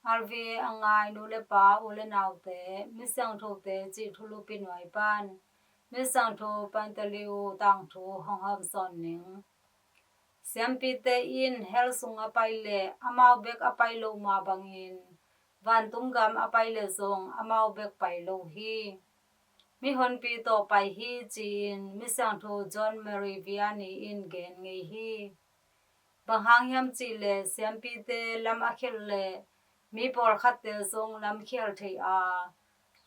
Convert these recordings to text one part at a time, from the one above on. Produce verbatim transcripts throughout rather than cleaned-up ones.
R V A a ngai nu le pa, u le naute, Misiangthote cih thulupi nuai pan Misiangtho Pantaliu tangthu hong hawmsawn ning. Siampite in hell sung a pai leh amau bek a pai loh mah bangin, vantung gam a pai leh zong amau bek pai lo hi. Mihonpi tawh pai hi ci-in Misiangtho John Mary Vianney in gen ngei hi. Bang hang hiam cih leh siampite lam a khelh leh mi pawlkhatte zong lam khial thei a,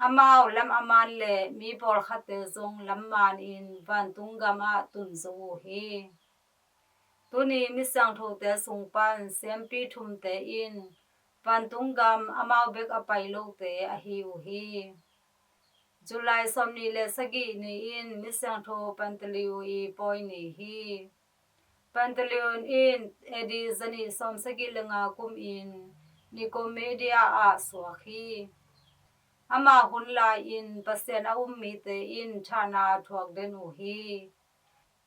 amau lam a man leh mi pawlkhatte zong lam manin vantung gam ah tun zo uh hi. Tuni Misiangthote sung pan siampi thumte in vantung gam amau bek a pai lote ahi uh hi. July sawmnih le sagih ni-in Misiangtho Pantaliu i pawi ni hi. Pantaliu in A D zanih sawmsagih le nga kumin Nicomedia ah suak hi. Ama hun lai-in Pasian a um mite in thahna a thuak den uh hi.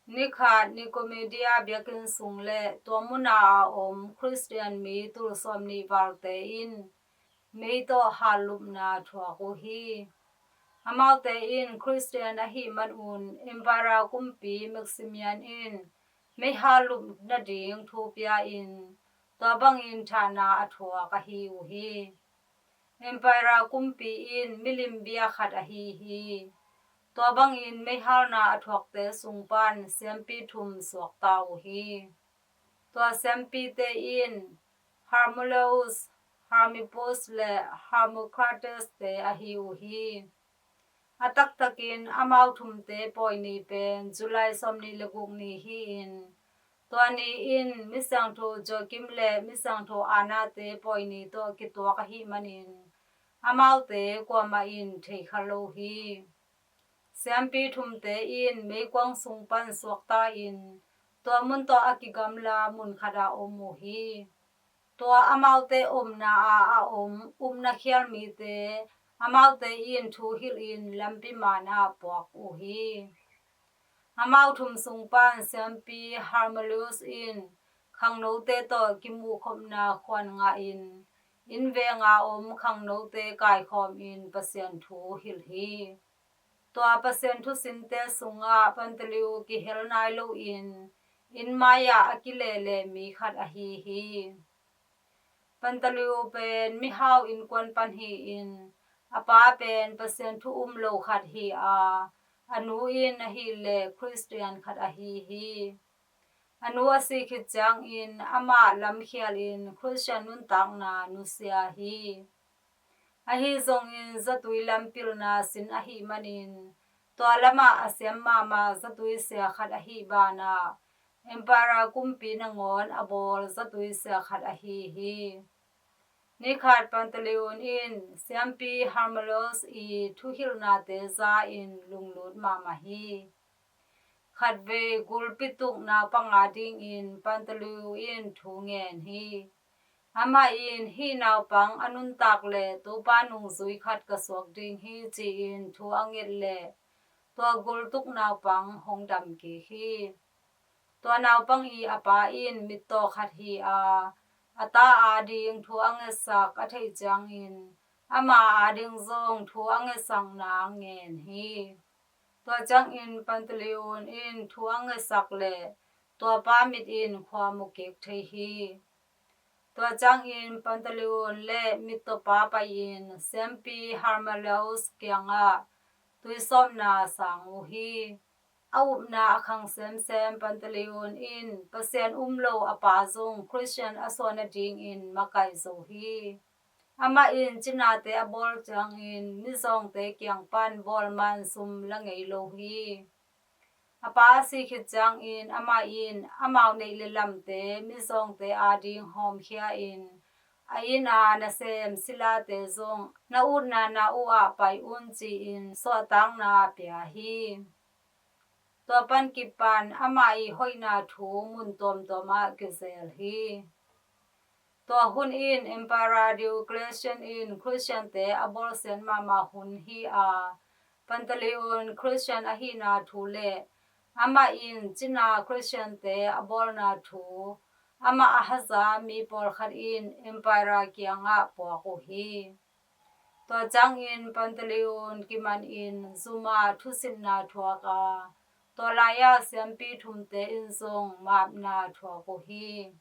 Nikhat Nicomedia biakinn sung le tua muna a om Khristian mi tul sawmnih valte in mei tawh hallupna thuak uh hi. Amaute in Khristian ahih manun Emperor kumpi Maximian in mei hallup nading thu pia-in tua bangin thahna a thuak ahi uh hi. Emperor kumpi in milim bia khat ahi hi. Tua bangin meihalna a thuakte sung pan siampi thum suakta uh hi. Tua siampite in Harmodius, Hermippus le Hermocrates te ahi uh hi. A taktakin amau thumte pawi ni pen July sawmnih le guk ni hi-in, tua ni-in Misiangtho Joachim le Misiangtho Anna te pawi ni tawh kituak ahih manin amaute kuamah in thei kha lo hi. Siampi thumte in meikuang sung pan suakta in tua mun tawh a kigamla mun khat ah om uh hi. Tua amaute omna ah a om upna khial mite amaute in thu hilhin lampi man ah puak uh hi. Amau thum sung pan siampi Harmodius in khangnote tawh kimuhkhopna khuan ngahin inn venga om khangnote kaikhawmin Pasian thu hilh hi. Tua Pasian thusinte sungah Pantaliu kihel nai loin inn mai-ah a kilehleh mi khat ahi hi. Pantaliu pen mihau innkuan pan hi-in a pa pen Pasian thu um lo khat hi a, a nu in ahileh Khristian khat ahi hi. A nu a si khit ciangin amah lamkhialin Khristian nuntakna nusia hi. Ahi zongin zatui lam pilna sin ahih manin tua lamah a siam mahmah zatui sia khat ahih banah Emperor kumpi nangawn a bawl zatui sia khat ahi hi. Nikhat Pantaliu in siampi Harmodius i thuhilhnate za-in lunglut mahmah hi. Khatvei gulpi tuk naupang adingin Pantaliu in thu ngen hi. Amah in hih naupang a nuntak leh Topa nungzui khat ka suak ding hi ci-in thu a nget leh tua gultuk naupang hong dam kik hi. Tua naupang i a pa in mittaw khat hi a, a ta ading thu a ngetsak a theih ciangin ama ading zong thu a ngetsak nang ngen hi. Tua ciangin Pantaliu in thu a ngetsak leh tua pa mit in khua mu kik thei hi. Tua ciangin Pantaliu le mittawpa pai-in siampi Harmodius kiangah tuisawpna sang uh hi. A upna a khang semsem Pantaliu in Pasian um lo a pa zong Khristian a suah nadingin makaih zo hi. Amah in cinate a bawl ciangin mizawngte kiang pan bawlman sum la ngei lo hi. A pa a si khit ciangin amah in amau neih le lamte mizawngte ading hawmkhia-in a inn a nasem silate zong na utna na uh ah pai un ci-in suahtakna pia hi. Tua pankip pan amah i hoihna thu mun tuamtuam ah kizel hi. Tua hun in Emperor Diocletian in Khristiante a bawlsiat mahmah hun hi a, Pantaliu Khristian ahihna thu le amah in cina Khristiante a bawlna thu Amah a haza mi pawlkhat in Emperor kiangah puak uh hi. Tua ciangin Pantaleon kimanin zumah thusitna thuak a, tua lai-ah siampi thumte in zong mapna thuak uh hi.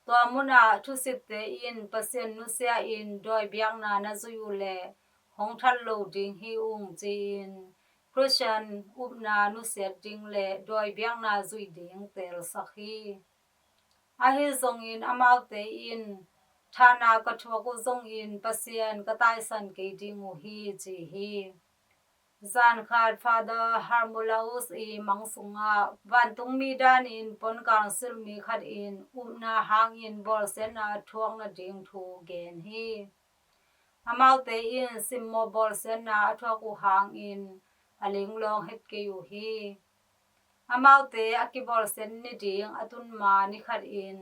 Tua munah thusitte in Pasian nusia-in dawi biakna na zuih uh leh hong that lo ding hi ung ci-in Christian upna nusiat ding le dawi biakna zuih ding teelsak hi. Ahi zongin amaute in thahna ka thuak uh zongin Pasian ka taisan kei ding uh hi ci hi. Zankhat Father Harmolaus i mang sungah vantungmi danin pon council mi khat in upna hangin bawlsiatna a thuak nading thu gen hi. Amaute in simmawh bawlsiatna a thuak uh hangin a linglawng het kei uh hi. Amaute a kibawlsiat ni ding a tun ma ni khatin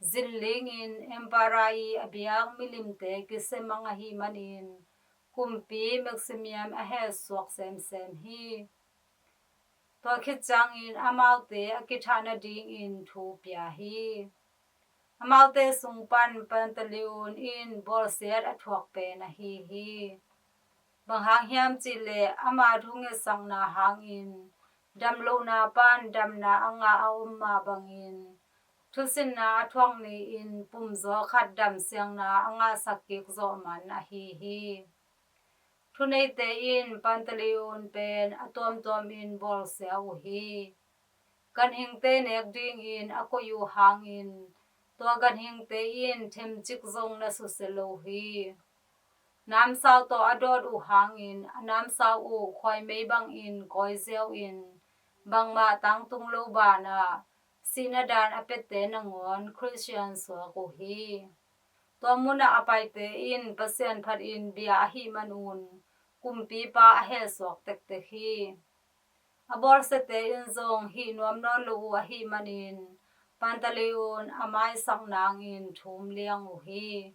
zinlingin Emperor i a biak milimte kisia mang ahih manin kumpi Maximian a hehsuak semsem hi. Tua khit ciangin amaute a kithah nadingin thu pia hi. Amaute sung pan Pantaleon in bawlsiat a thuak pen ahi hi. Bang hang hiam cihleh ama thungetsakna hangin damlohna pan damna a ngah a om mah bangin thusitna a thuak ni-in pumzaw khat damsiangna a ngahsak kik zawh man ahi hi. Thuneite in Pantaleon pen a tuamtuamin bawlsia uh hi. Ganhingte nek dingin a koih uh hangin tua ganhingte in themcik zong na susia lo hi. Namsau tawh a dawt uh hangin a namsau uh khuaimei bangin kawi ziau-in bangmah tangtung lo banah sihna dan a piate nangawn Christian suak uh hi. Tua munah a paite in Pasian phatin bia ahih manun kumpipa a hehsuak tektek hi. A bawlsiate in zong hih nuam nawn lo uh ahih manin Pantaleon a maisak nangin thum liang uh hi.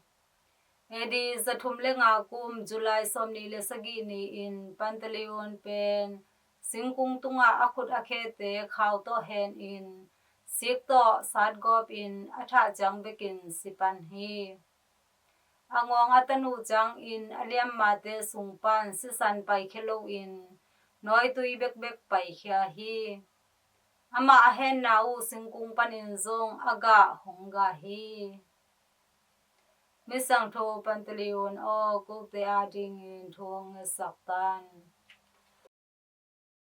A D zathum le nga kum July sawmnih le sagih ni-in Pantaleon pen singkung tungah a khut a khete khau tawh henin sik tawh satgawpin a thah ciang bekin si pan hi. A ngawng a tan uh ciangin a liammate sung pan sisan paikhia loin nawitui bekbek paikhia hi. Amah a henna uh singkung panin zong a gah hong gah hi. Misiangtho Pantaleon aw, kote adingin thu hong ngetsak tan.